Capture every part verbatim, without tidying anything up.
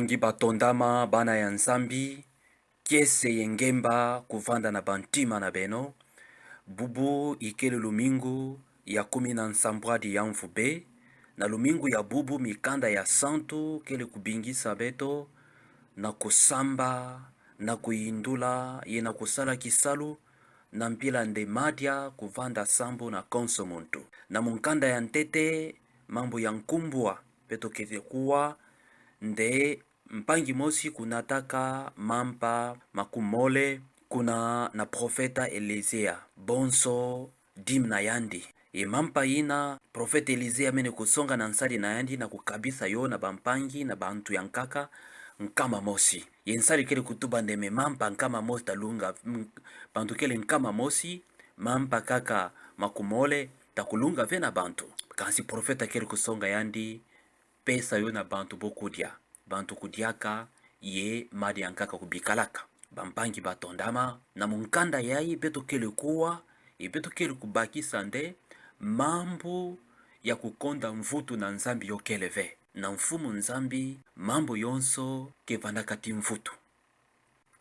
Ngi batondama bana ya Nzambi, kiese ye ngemba kuvanda na bantima na beno. Bubu ikele lumingu ya kumi na nsambwadi ya mvu B. Na lumingu ya bubu mikanda ya santu kele kubingisa beto na kusamba, na kuyindula, ye na kusala kisalu, na mpila nde madia kuvanda sambu na konso muntu. Na mukanda ya ntete, mambu ya nkumbwa, beto kele kuwa nde mpangi mosi kunataka mampa makumole kuna na profeta Elizea, bonso dîme na yandi. Ye mampa yina profeta Elizea mene kusonga na nsari na yandi na kukabisa yo na bampangi na bantu ya nkaka nkama mosi. Ye nsari kele kutuba nde me mampa nkama mosi talunga, m-, bantu kele nkama mosi, mampa kaka makumole, takulunga ve na bantu. Kansi profeta kele kusonga yandi, pesa yo na bantu bo kudia, bantu kudiaka, ye madia ya nkaka kubikalaka. Bampangi batondama, na mukanda yayi beto kele kuwa, ye beto kele kubakisa nde mambu ya kukonda mvutu na Nzambi yo kele ve. Na Mfumu Nzambi, mambu yonso kevanda kati mvutu.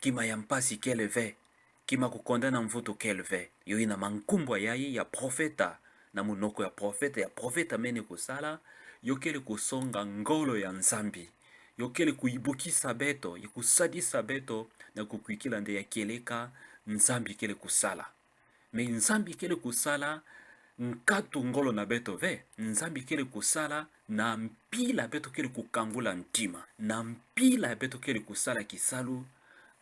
Kima ya mpasi kele ve, kima kukondana mvutu kele ve. Yo ina mankumbwa yayi ya profeta, na munoko ya profeta, ya profeta mene kusala, yo kele kusonga ngolo ya Nzambi. Yo kele kuyibukisa beto, ye kusadisa beto, na kukwikila nde ya kieleka Nzambi kele kusala. Me Nzambi kele kusala nkatu ngolo na beto ve, Nzambi kele kusala na mpila beto kele kukangula ntima, na mpila beto kele kusala kisalu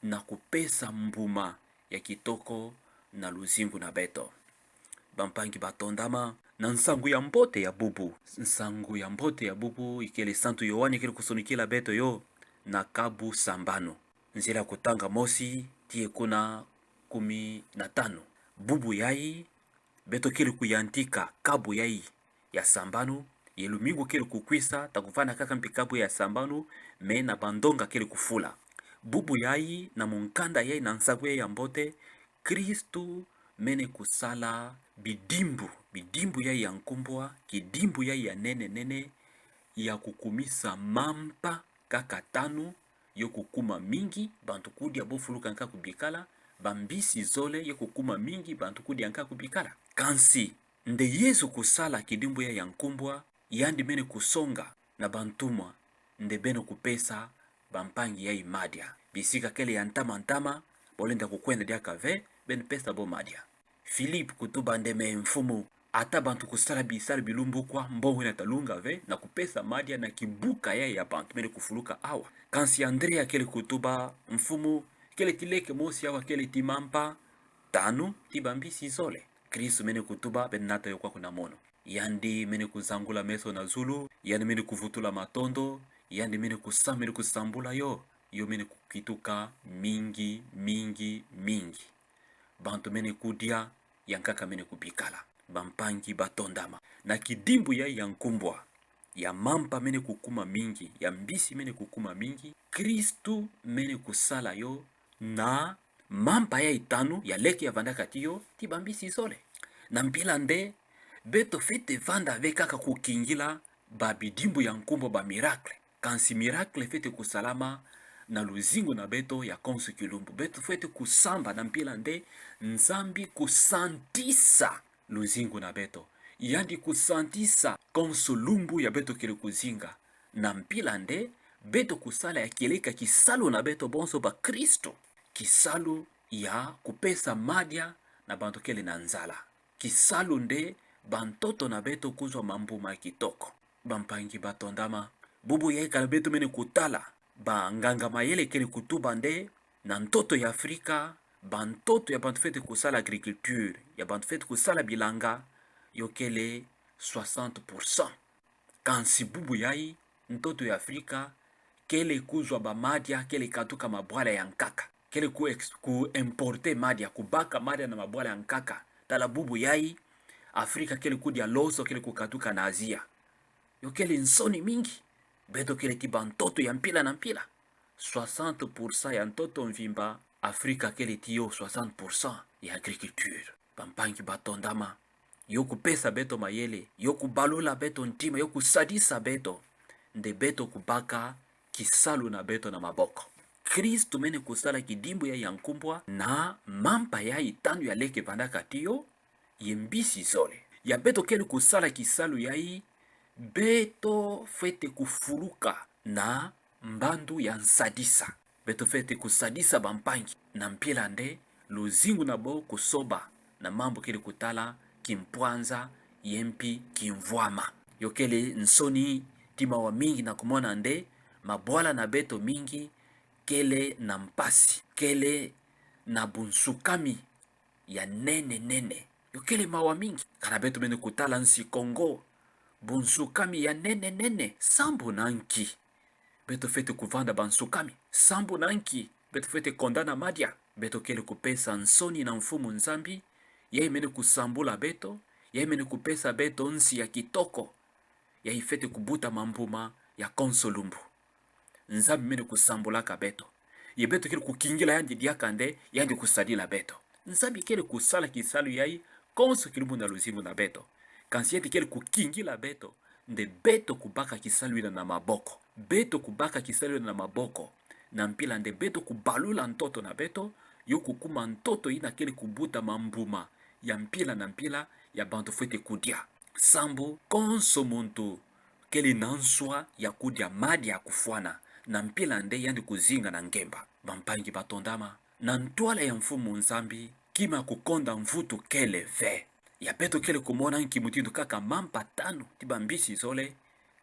na kupesa mbuma ya kitoko na luzingu na beto. Bampangi batondama, na nsangu ya mbote ya bubu. Nsangu ya mbote ya bubu ikele Santu Yoane kele kusonikila beto yo na kabu sambanu. Nzila kutanga mosi tii kuna kumi na tanu. Bubu yayi, beto kele kuyantika kabu yayi ya sambanu, ye lumingu kele kukwisa, takuvana kaka mpi kabu ya sambanu, me na bandonga kele kufula. Bubu yayi, na mukanda yayi, na nsangu yayi ya mbote, Kristu mene kusala bidimbu, bidimbu yayi ya nkumbwa, kidimbu yayi ya nene nene, ya kukumisa mampa kaka tanu, yo kukuma mingi, bantu kudia bo fuluka nkaka kubikala, bambisi zole, yo kukuma mingi, bantu kudia nkaka kubikala. Kansi, nde Yezu kusala kidimbu yayi ya nkumbwa, yandi mene kusonga na bantumwa nde beno kupesa bampangi yayi madia. Bisika kele ya ntama ntama, bolenda kukwenda diaka ve, beno pesa bo madia. Philippe kutuba nde me Mfumu, ata bantu kusala bisalu bilumbu kwa, mbongo yina talunga ve na kupesa madia na kibuka yayi ya bantu mene kufuluka awa. Kansi Andrea kele kutuba, Mfumu, kele ti leke mosi awa kele ti mampa tanu ti bambisi zole. Kristu mene kutuba, beno nata yo kwa kuna mono. Yandi mene kuzangula meso na zulu, yandi mene kuvutula matondo, yandi mene kusa-, mene kusambula yo, yo mene kukituka mingi, mingi, mingi. Bantu mene kudia, ya nkaka mene kubikala. Bampangi batondama. Na kidimbu yayi ya nkumbwa, ya mampa mene kukuma mingi, ya mbisi mene kukuma mingi, Kristu mene kusala yo na mampa yayi tanu ya leke ya vanda kati yo ti bambisi zole. Na mpila nde, beto fwete vanda ve kaka kukingila ba bidimbu ya nkumbwa, ba miracle. Kansi miracle fwete kusalama na luzingu na beto ya konso kilumbu. Beto fwete kusamba na mpila nde Nzambi kusantisa luzingu na beto. Yandi kusantisa konso lumbu ya beto kele kuzinga. Na mpila nde beto kusala ya kieleka kisalu na beto bonso bakristu. Kisalu ya kupesa madia na bantu kele na nzala. Kisalu nde bantoto na beto kuzwa mambuma ya kitoko. Bampangi batondama, bubu yayi kala beto mene kutala, banganga mayele kele kutuba nde na ntoto ya Afrika, bantoto ya bantu fwete kusala agriculture, ya bantu fwete kusala bilanga, yo kele soixante pour cent. Kansi bubu yayi, ntoto ya Afrika kele kuzwa bamadia kele katuka mabwala ya nkaka. Kele ku ex-, ku importer madia, kubaka madia na mabwala ya nkaka. Tala bubu yayi, Afrika kele kudia loso kele kukatuka na Azia. Yo kele nsoni mingi. Beto kele ti bantoto ya mpila na mpila. Soixante pour cent ya ntoto mvimba, Afrika kele ti yo soixante pour cent ya agriculture. Bampangi batondama, yo kupesa beto mayele, yo kubalula beto ntima, yo kusadisa beto nde beto kubaka kisalu na beto na maboko. Kristu mene kusala kidimbu yai ya nkumbwa na mampa yai tanu ya leke vandaka tiyo, ye mbisi zole. Ya beto kele kusala kisalu yai, beto fwete kufuluka na mbandu ya nsadisa. Beto fwete kusadisa bampangi, na mpila nde luzingu na bo kusoba na mambu kele kutala kimpwanza, ye mpi kimvwama. Yo kele nsoni ti mawa mingi na kumona nde mabwala na beto mingi kele na mpasi, kele na bunsukami ya nene nene. Yo kele mawa mingi. Kana beto mene kutala nsi Kongo, bunsukami ya nene nene. Sambu na nki beto fwete kuvanda bansukami? Sambu na nki beto fwete konda na madia? Beto kele kupesa nsoni na Mfumu Nzambi, yai mene kusambula beto, yai mene kupesa beto nsi ya kitoko, yai fwete kubuta mambuma ya konso lumbu. Nzambi mene kusambulaka beto. Ye beto kele kukingila yandi diaka nde yandi kusadila beto. Nzambi kele kusala kisalu yai konso kilumbu na luzingu na beto. Kansi yandi kele kukingila beto nde beto kubaka kisalu yina na maboko. Beto kubaka kisalu yina na maboko. Na mpila nde beto kubalula ntoto na beto, yo kukuma ntoto yina kele kubuta mambuma ya mpila na mpila ya bantu fwete kudia. Sambu konso muntu kele na nswa ya kudia madia kufwana, na mpila nde yandi kuzinga na ngemba. Bampangi batondama, na ntwala ya Mfumu Nzambi, kima kukonda mvutu kele ve. Ya beto kele kumona nki mutindu kaka mampa tanu ti bambisi zole,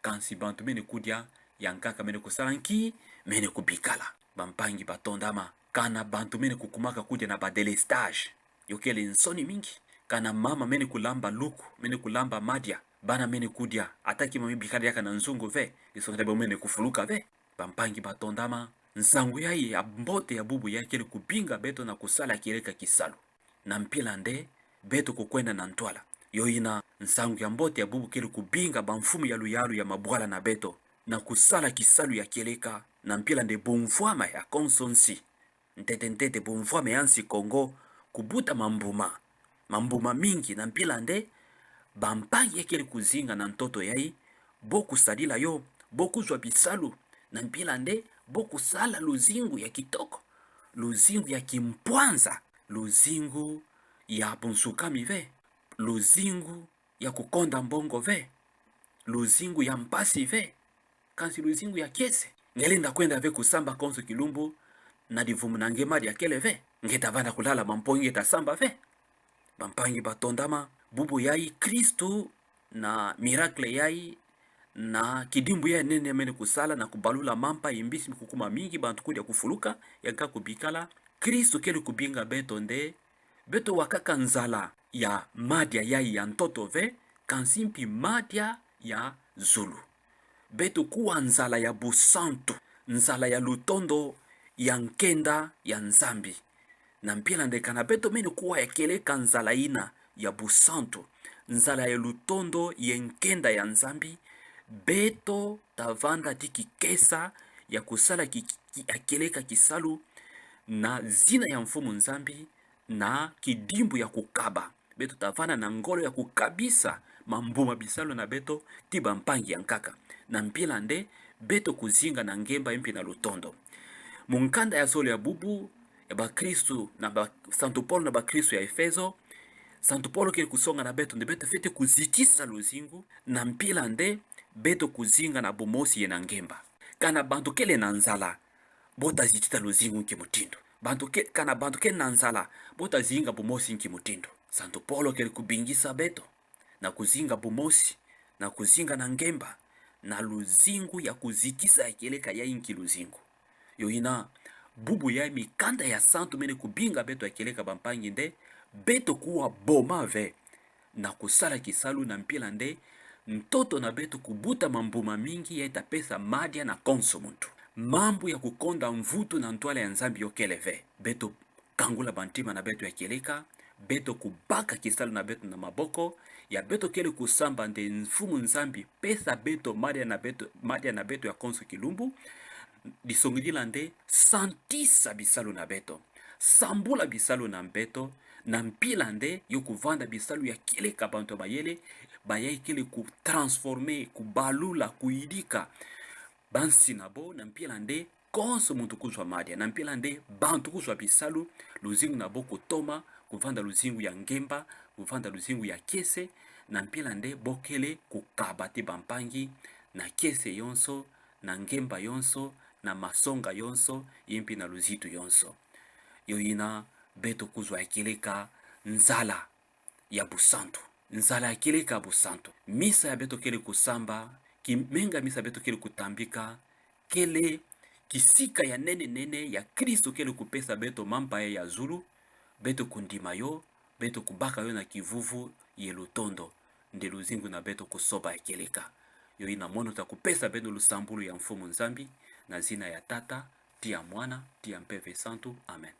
kansi bantu mene kudia, ya nkaka mene kusala nki? Mene kubikala. Bampangi batondama, kana bantu mene kukumaka kudia na ba délestage, yo kele nsoni mingi. Kana mama mene kulamba luku, mene kulamba madia, bana mene kudia, ata kima mibikala diaka na nzungu ve, disongela bo mene kufuluka ve. Bampangi batondama, nsangu yai ya mbote ya bubu yai kele kubinga beto na kusala kieleka kisalu. Na mpila nde beto kukwenda na ntwala. Yo yina nsangu ya mbote ya bubu kele kubinga bamfumu ya luyalu ya mabwala na beto na kusala kisalu ya kieleka, na mpila nde bumvwama ya konso nsi. Ntete ntete bumvwama ya nsi Kongo kubuta mambuma, mambuma mingi, na mpila nde bampangi ya kele kuzinga na ntoto yai, bo kusadila yo, bo kuzwa bisalu, na mpila nde bo kusala luzingu ya kitoko, luzingu ya kimpwanza, luzingu ya bunsukami ve, luzingu ya kukonda mbongo ve, luzingu ya mpasi ve, kansi luzingu ya kiese. Nge lenda kwenda ve kusamba konso kilumbu, na divumu na nge madia kele ve, nge tavanda kulala mampongi, nge tasamba ve. Bampangi batondama, bubu yai Kristu na miracle yai, na kidimbu ya nene mene kusala na kubalula mampa ye mbisi mi kukuma mingi, bantu kudia kufuluka, ya nkaka kubikala. Kristu kele kubinga beto nde beto wakaka nzala ya madia yai ya ntoto ve, kansi mpi madia ya zulu. Beto kuwa nzala ya busantu, nzala ya lutondo ya nkenda ya Nzambi. Na mpila nde kana beto mene kuwa ya kieleka nzala yina ya busantu, nzala ya lutondo ye nkenda ya Nzambi, beto tavanda ti kikesa ya kusala ki, ki, ya kieleka kisalu na zina ya Mfumu Nzambi, na kidimbu ya kukaba. Beto tavanda na ngolo ya kukabisa mambuma bisalu na beto ti bampangi ya nkaka. Na mpila nde beto kuzinga na ngemba mpi na lutondo. Mu nkanda ya zole ya bubu ya bakristu na ba, Santu Polo na bakristu ya Efezo, Santu Polo kele kusonga na beto nde beto fwete kuzitisa luzingu, na mpila nde beto kuzinga na bumosi ye na ngemba. Kana bantu kele na nzala, bo tazitisa luzingu nki mutindu? Bantu ke, kana bantu kele na nzala, bo tazinga bumosi nki mutindu? Santu Polo kele kubingisa beto na kuzinga bumosi, na kuzinga na ngemba, na luzingu ya kuzitisa ya kieleka yai nki luzingu. Yo yina, bubu yai mikanda ya santu mene kubinga beto ya kieleka bampangi nde, beto kuwa boma ve na kusala kisalu, na mpila nde ntoto na beto kubuta mambuma mingi yai tapesa madia na konso muntu. Mambu ya kukonda mvutu na ntwala ya Nzambi yo kele ve. Beto kangula bantima na beto ya kieleka, beto kubaka kisalu na beto na maboko, ya beto kele kusamba nde Mfumu Nzambi pesa beto madia na beto, madia na beto ya konso kilumbu, disongidila nde santisa bisalu na beto, sambula bisalu na beto, na mpila nde yo kuvanda bisalu ya kieleka bantu ya mayele, bayai kele kutransformer, kubalula, kuyidika, ba nsi na bo, na mpila nde konso muntu kuzwa madia, na mpila nde bantu kuzwa bisalu, luzingu na bo kutoma, kuvanda luzingu ya ngemba, kuvanda luzingu ya kiese, na mpila nde bo kele kukabati bampangi, na kiese yonso, na ngemba yonso, na masonga yonso, ye mpi na luzitu yonso. Yo ina beto kuzwa ya kieleka nzala ya busantu. Nzala ya kieleka busantu. Misa ya beto kele kusamba, kimenga misa beto kele kutambika, kele kisika ya nene nene ya Kristo kele kupesa beto mampa ye ya zulu, beto kundima yo, beto kubaka yo na kivuvu ye lutondo, nde luzingu na beto kusoba ya kieleka. Yo ina mono ta kupesa beno lusambulu ya Mfumu Nzambi, na zina ya Tata, ti ya Mwana, ti ya Mpeve Santu. Amen.